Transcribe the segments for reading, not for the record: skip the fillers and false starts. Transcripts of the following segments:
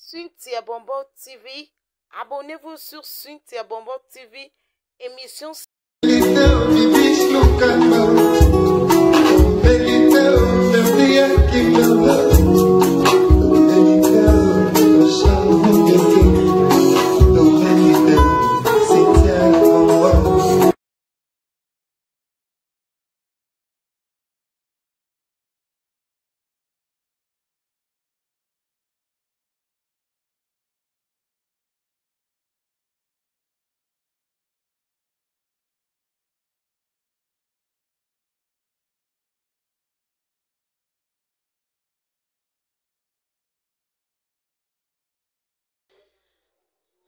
Cynthia Bonbon TV. Abonnez-vous sur Cynthia Bonbon TV, émission.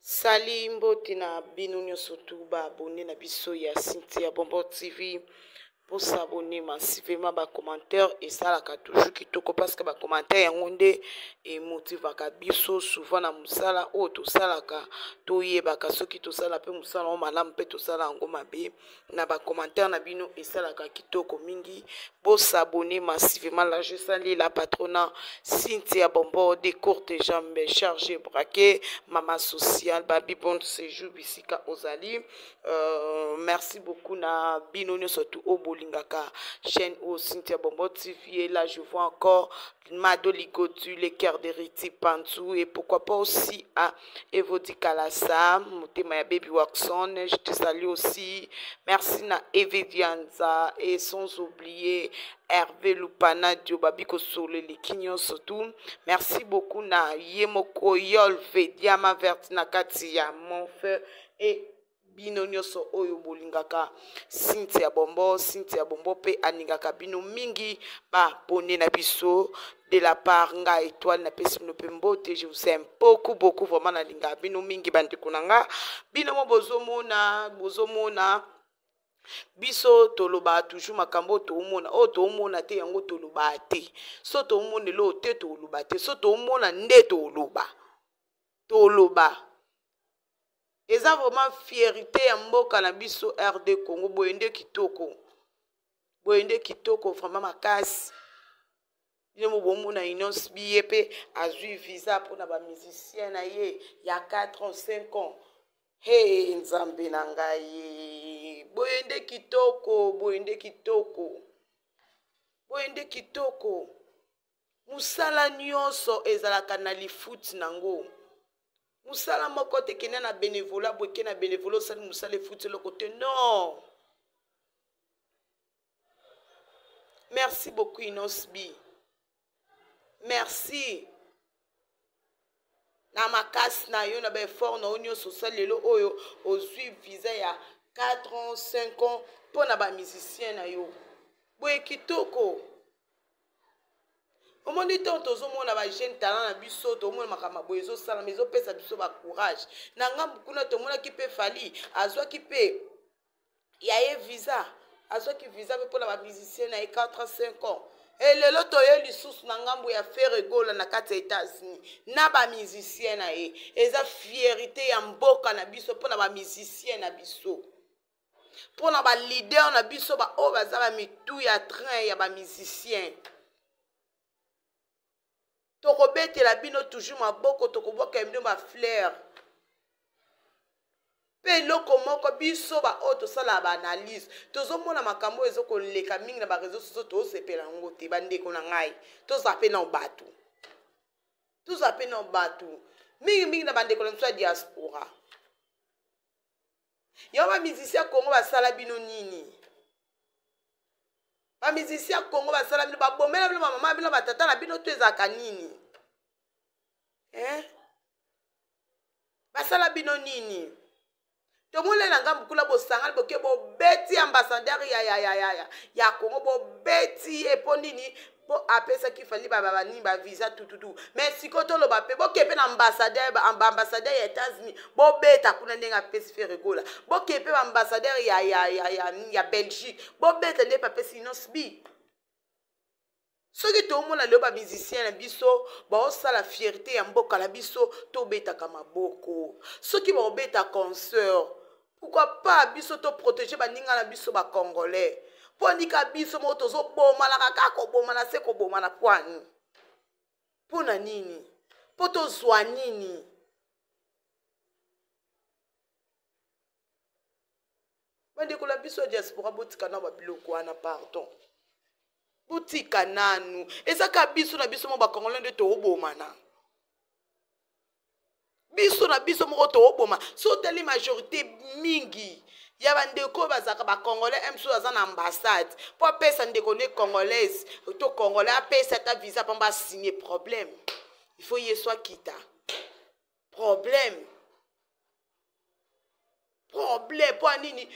Sali mbote na bino nyonso tu ba abonne na biso ya Cynthia Bonbon TV. Bo s'abonner massivement, ba commentaires esalaka toujours kitoko parce que ba commentaires yango nde emotivaka biso souvent na mosala oyo tosalaka, toyebaka soki tosala mpe mosala yango malamu mpe tosala yango mabe. Na ba commentaires na bino esalaka kitoko mingi. Bo s'abonner massivement. Là, je salue la patrona Cynthia Bonbon des courtes jambes chargées braquées, mama sociale, babi bon séjour bisika ozali. Merci beaucoup na bino nyonso tu oyo bolingaka chaîne oyo Cynthia Bonbon TV. Et là, je vois encore Mado Ligotu, le cœur de Riti Pantou, et pourquoi pas aussi à Evodi Kalasa, Motema ya Baby Waxon, je te salue aussi. Merci na Eve Dianza, et sans oublier Hervé Lupana, Diobabi Kosole, les Kinyons surtout. Merci beaucoup na Yemoko Yolve, Diama Verte na kati ya Monfeu et bino nyonso oyo bolingaka Cynthia Bonbon. Cynthia Bonbon pe alingaka bino mingi, ba abonné na biso de la part nga étoile na pesi bino pe mbote. Je vous aime beaucoup beaucoup, vraiment nalingaka bino mingi bandeko na nga. Bino mo bozomona, bozomona biso toloba toujours makambo toomona, oyo toomona te yango toloba te. So toomona eloko te toloba te, so toomona nde toloba, toloba. Eza vraiment fierté ya mboka na biso RD Congo. Boye nde kitoko, boye nde kitoko vraiment makasi. Bino mo bomona Innoss'B ye pe azwi visa mpona ba musicien na ye ya 4 ans, 5 ans. Hey, Nzambe na ngai, boye nde kitoko, boye nde kitoko, boye nde kitoko. Mosala nyonso ezalaka na lifuti nango. Mosala moko te kende na bénévolat, boye ke na bénévolat osali mosala efuti eloko te. Non. Merci beaucoup Innoss'B. Merci. Na makasi na yo, na ba effort na yo nyonso osali lelo oyo ozwi visa ya 4 ans, 5 ans mpo na ba musicien na yo. Boye kitoko. Omoni ntango tozomona ba jeune talent na biso, tomona makambo boye ezosalama, ezopesa biso ba courage. Na ngambu kuna tomonaki mpe Fally azwaki mpe ya ye visa, azwaki visa mpe mpona ba musicien na ye 4 ans, 5 ans. E lelo toye lisusu na ngambu ya Ferre Gola na kati ya États-Unis na ba musicien na ye. Eza fierté ya mboka na biso mpona ba musicien na biso, mpona ba leader na biso ba oyo baza ba mitu ya train ya ba musicien. Tokobetela bino toujours maboko, tokobwaka bino ba fleur. Pe eloko moko biso ba oyo tosala ba analyse, tozomona makambo oyo ezokoleka mingi na ba réseaux sociaux, tozosepela yango te. Bandeko na ngai, tozala pe na bato, tozala pe na bato mingi mingi na bandeko na biso ya diaspora. Yango ba musicien ya Congo basala bino nini? Ba musicien ya Congo basala bino, babomela bino ba mama bino, ba tata na bino, to ezalaka nini? Hein? Basala bino nini? Tomoni na ngambu kuna bosangani boke bobeti ambassadeur ya Congo, bobeti ye po nini? Po apesaki Fally ba, ba, ba, nini, ba visa tututu. Mais sikoyo toloba pe, boke pe na ambassadeur, ba, ba ambassadeur ya États-Unis, bobeta kuna ndenge apesi Ferre Gola. Boke pe ba ambassadeur ya Belgique, bobeta nde pe apesi Innoss'B. Soki tomona lelo ba musicien na biso baosala fierté ya mboka na biso, tobetaka maboko. Soki baobeta concert, pourquoi pas biso to protéger baninga na biso ba congolais? Po ndika biso moko tozobomana kaka kobomana se kobomana pwani. Mpo na nini? Mpo tozwa nini? Bandeko na biso ya diaspora, botika na babiloko wana, pardon, botika nanu. Eza kaka biso na biso mo bacongolais nde toobomana biso na biso moko, tooboma. So otali majorité mingi ya bandeko oyo bazalaka bacongolais, mso aza na ambassade mpo apesa ndeko nde congolaise to congolais, apesa ata visa pamba, asigne, problème, il faut ye so akita, problème, problème. Mpo ya nini?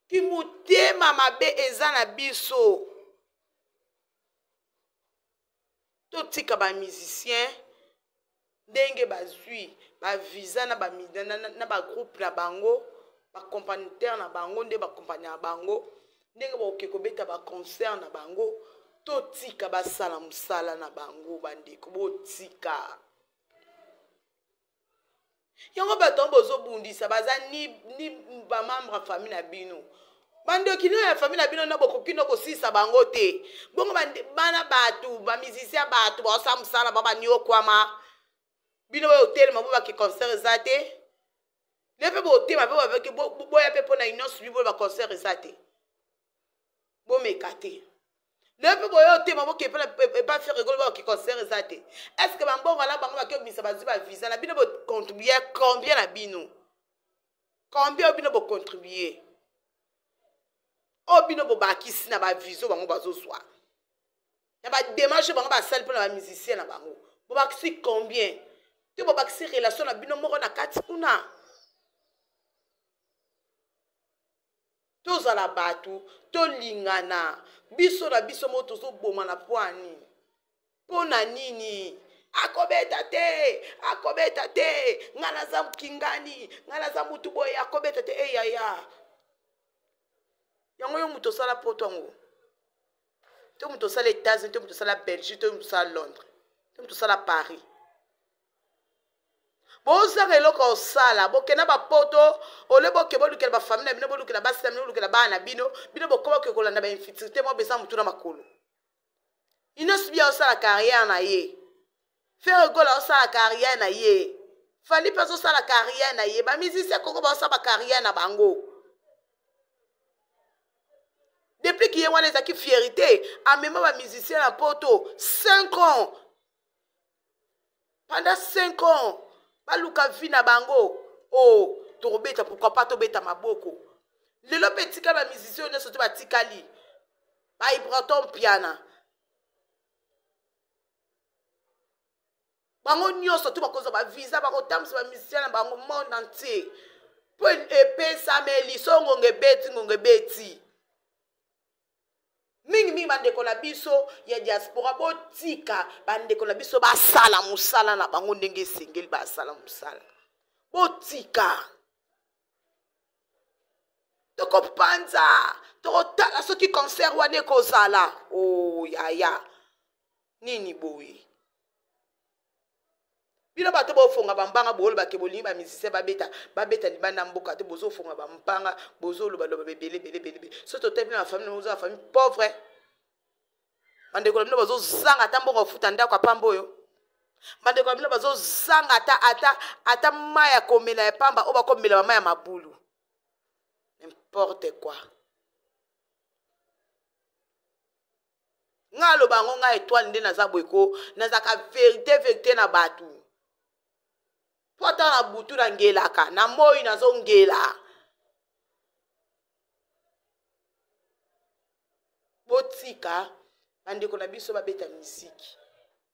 Kimotema mabe eza na biso. Totika bamusicien ndenge bazwi bavisa na bagroupe na bango, bacompagniteur na bango, nde bakompagnie na bango, ndenge bakoki kobeta baconcert na bango. Totika basala mosala na bango. Bandeko, botika yango. Bato yango bozobundisa baza ni bamembre ya famille na bino, bandoki no ya famille na bino, na bokoki no kosilisa bango te. Bongo bana bato, bamusicien, bato baosala mosala ba baniokwama, bino oyo otelema bo bake concert eza te. Le mpe botema mpe boya mpe mpo na union subi, boyo baconcert eza te, bomeka te. Le mpe boya otema, boke mpe epa Ferre Gola, baoke concert eza te. Est ce que bambongo ala bango bake obimisa, bazwi bavisa na bino, bocontribue combien na bino? Combien oyo bino bocontribue, oyo bino bobakisi na baviso bango bazozwa, na badémarche bango basali mpona bamusicien na bango? Bobakisi combien? To bobakisi relation na bino moko na kati kuna. Tozala bato, tolingana biso na biso moko. Tozobomana mpo ya nini? Mpo na nini? Akobeta te, akobeta te, ngai naza kingani, ngai naza mutu boye, akobeta te. Eyaya, yango yo moto osala poto yango, to moto osala États-Unis, to moto osala Belgique, to moto osala Londres, to moto osala Paris, bozanga eloko osala. Bokenda bapoto ole, boke bolukela bafamille na bino, bolukela basi na bino, bolukela bana na bino. Bino bokoma oke kolanda bainfiltrité moko beza motu na makolo. Innoss'B osala carrière na ye, Ferre Gola osala carrière na ye, Fally mpe azosala carrière na ye, bamusicien koko baosala bacarrière na bango. Depuis kiye wana ezalaki fierité, amema bamusicien na poto 5 ans, pendant 5 ans baluka vie na bango. O oh, tokobeta, pourquoi pas tobeta maboko lelo mpe. Etikali bamusicien oyo nyonso te, batikali baibraton piana, bango nyonso to bakozwa bavisa, bakotambwisa bamusicien na bango monde entier, mpo epesameli so ngonga ebeti, ngonga ebeti. Mingimingi bandeko na biso ya diaspora, botika bandeko na biso basala mosala na bango ndenge esengeli basala mosala. Botika, tokopanza, tokotala soki concert wana ekozala. O oh, yaya, nini boye? Bino bato bofonga bambanga, bolobake bolingi bamusicien babeta, babeta libanda mboka te. Bozofonga bambanga, bozolobaloba ebele ebele ebele ebele. So totali bino, bafamille boza bafamille pauvre. Bandeko na bino bazozanga ata mbongo kofuta ndako ya pamba oyo. Bandeko na bino bazozanga ata mai ya komela ya pamba oyo bakomela, bamai ya mabulu. N'importe quoi. Ngai aloba yango, ngai étoile nde naza boye ko, nazalaka vérité, vérité na bato, mpo ata na butu nangelaka, na moi nazongela. Botika bandeko na biso babeta miziki,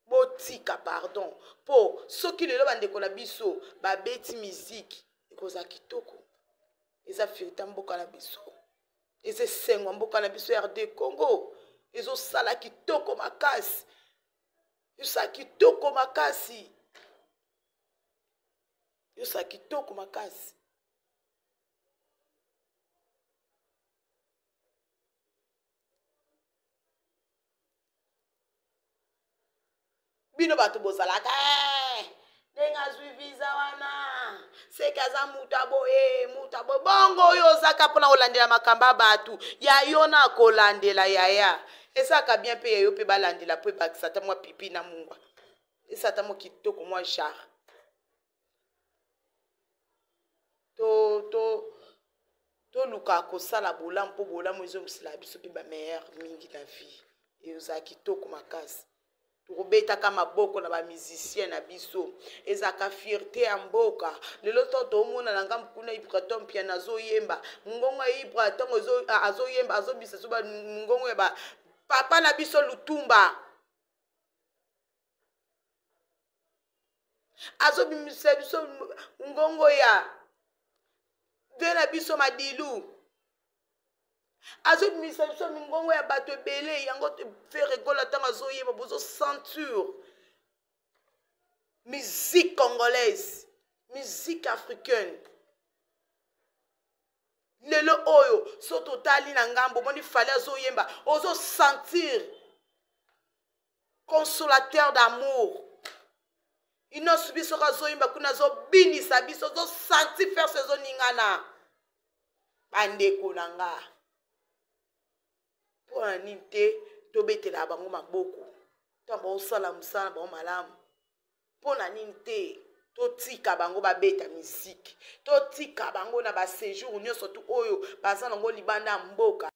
botika pardon, mpo soki lelo bandeko na biso babeti miziki, ekozala kitoko. Eza fierté mboka na biso, eza esengo mboka na biso RD Congo. Ezosala kitoko makasi, ezosala kitoko makasi, ezosala kitoko makasi. Bino bato bozalaka eh, ndenge azwi visa wana, seke aza moto aboye, moto aboye. Bongo oyo ozaka mpona kolandela makambo ya bato ya yo na kolandela yaya, ezalaka bien mpe ya yo mpe balandela, mpo ebakisa ata mwa pipi na mungwa. Esa ata mwa kitoko mwa genre to to toluka kosala bolamu mpo bolamu ezongisela biso mpe bameilleur mingi na vie. Ezala kitoko makasi. Tokobetaka maboko na bamusicien na biso, ezalaka fierté ya mboka. Lelo ntango toomona na ngambo kuna Ibraton Mpiana azoyemba mongongo ya Ibra, ntango azoyemba azobisa so mongongo ya bapapa na biso Lutumba, azobimisa biso ngongo ya ve na biso Madilu, azobimisa biso mingongo ya bato ebele. Yango Ferre Gola ntango azoyeba, bozosentir musique congolaise, musique africaine. Lelo oyo so totali na ngambo, omoni Fally azoyemba, ozosentir consolateur d'amour. Innoss'B soki azoyemba kuna, azobinisa biso, ozosentir force ezoningana. Bandeko na nga, mpo na nini te tobetela bango maboko ntango baosala mosala na bango malamu? Mpo na nini te totika bango babeta miziki, totika bango na baséjour nyonso tu oyo baza nango libanda ya mboka?